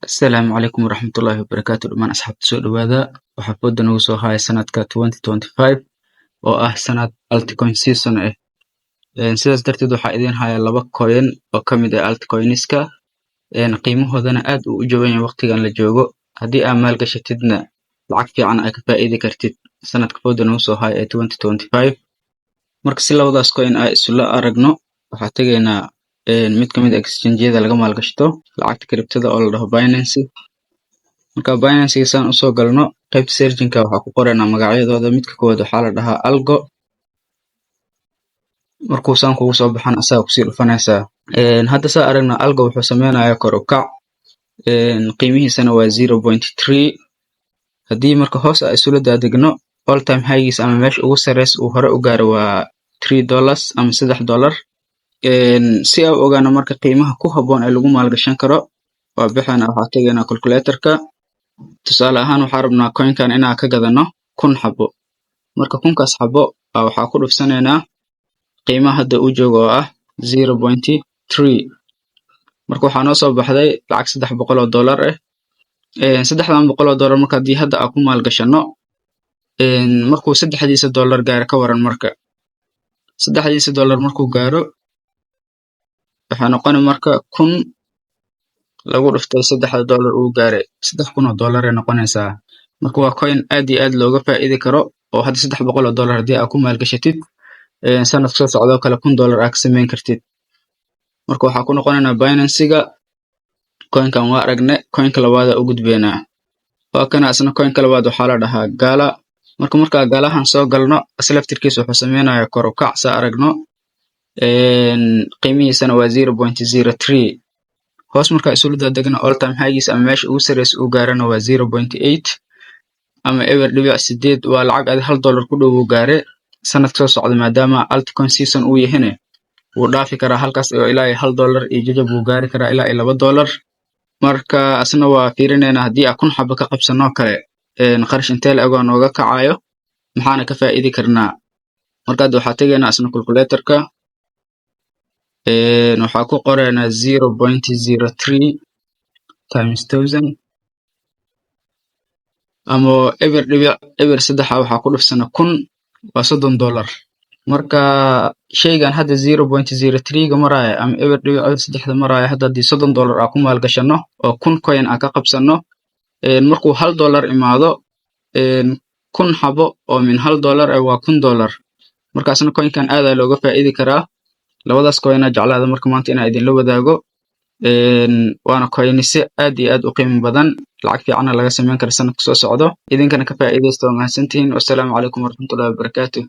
Asalaamu calaykum waraxmatullaahi wabarakaatu. Dhammaan asxaabta, soo dhawaada. Waxaa fooda nagu soo haya sanadka 2025 oo ah sanad altcoin season ah. Sidaas darteed waxaa idin haya laba coin oo ka mid ah altcoinska, qiimahoodana aad uu u jaban yahay waqtigan la joogo. Haddii aad maalgashatidna, lacag fiican ay ka faa'iidi kartid sanadka fooda nagu soo haya ee 2025. Marka si labadaas coin ay isula aragno, waxaa tegaynaa mid ka mid ah exchange-yada laga maalgashto lacagta cryptada oo la dhaho Binance. Marka Binance saan usoo galno, qaybta searching-ka waxaa ku qoraynaa magacyadooda. Midka koowaad waxaa la dhahaa Algo. Markuu saan kugu soo baxana, asaga kusii dhufanaysaa. Hadda saa aragna, Algo wuxuu sameynayaa kor u kac, qiimihiisana waa 0.3. Haddii marka hoos a isula daadegno, all time highgiis ama meesha ugu sareysa uu hore u gaaro waa $3 ama $3. Si aan u ogaano marka qiimaha ku habboon ee lagu maalgashan karo, waa bixina, waxaa tegaynaa calculatorka. Tusaale ahaan, waxaa rabnaa coinkan inaan ka gadano 1000 xabo. Marka 1000-kaas xabo waxaa ku dhufsanaynaa qiimaha hadda uu joogo oo ah 0.3. Marka waxaa noo soo baxday lacag $300 ah. $300 marka haddii hadda aan ku maalgashano, markuu saddexdiisa dollar gaaro, ka waran? Marka saddexdiisa dollar markuu gaaro, waxaa noqoni marka 1000 lagu dhuftay saddexda dollar uu gaaray, $3000 ay noqonaysaa. Marka waa coin aad iyo aad looga faa'iidi karo, oo hadda $300 haddii aad ku maalgashatid, sanadka soo socdoo kale $1000 aad ka samayn kartid. Marka waxaa ku noqonaynaa Binance-ga. Coinkan waa aragne, coinka labaad u gudbeynaa. Waa kana isna coinka labaad, waxaa la dhahaa Gala. Marka markaa Galahan soo galno, isla laftirkiisa wuxuu sameynayaa kor u kac, saa aragno. Qiimihiisana waa 0.03. Hoos markaa isula daadegna, all time highgiisa ama meesha ugu sareysa uu gaarana waa 0.8 ama 0.8. Waa lacag adi $1 ku dhow uu gaare. Sanadka soo socda, maadaama altcoin season uu yahine, wuu dhaafi karaa halkaas oo ilaa iyo $1 iyo jajab wuu gaari karaa, ilaa iyo $2. Marka asna waa fiirineynaa. Haddii aan 1000 xabo ka qabsano kale, qarash intee la eg oo nooga kacayo, maxaana ka faa'iidi karnaa? Marka hadda waxaa tegaynaa asna calculatorka. Waxaa ku qoraynaa 0.03 times 1000 ama 0.03 waxaa ku dhufsana 1000, waa $30. Marka shaygan hadda 0.03 ga maraya ama 0.03da maraya, hadda haddii $30 aan ku maalgashano oo 1000 coin aan ka qabsano, markuu $1 imaado, 1000 xabo oo min $1 ah waa $1000. Markaasna coinkan aadaa looga faa'iidi karaa. Labadaas coin aa jeclaada marka maanta inaan idinla wadaago, waana coinise aad iyo aad u qiimo badan, lacag fiicanna laga sameyn karo sanadka soo socdo. Idinkana ka faa'iidaysta. Waa mahadsantihiin. Wassalaamu calaykum waraxmatullahi wabarakaatu.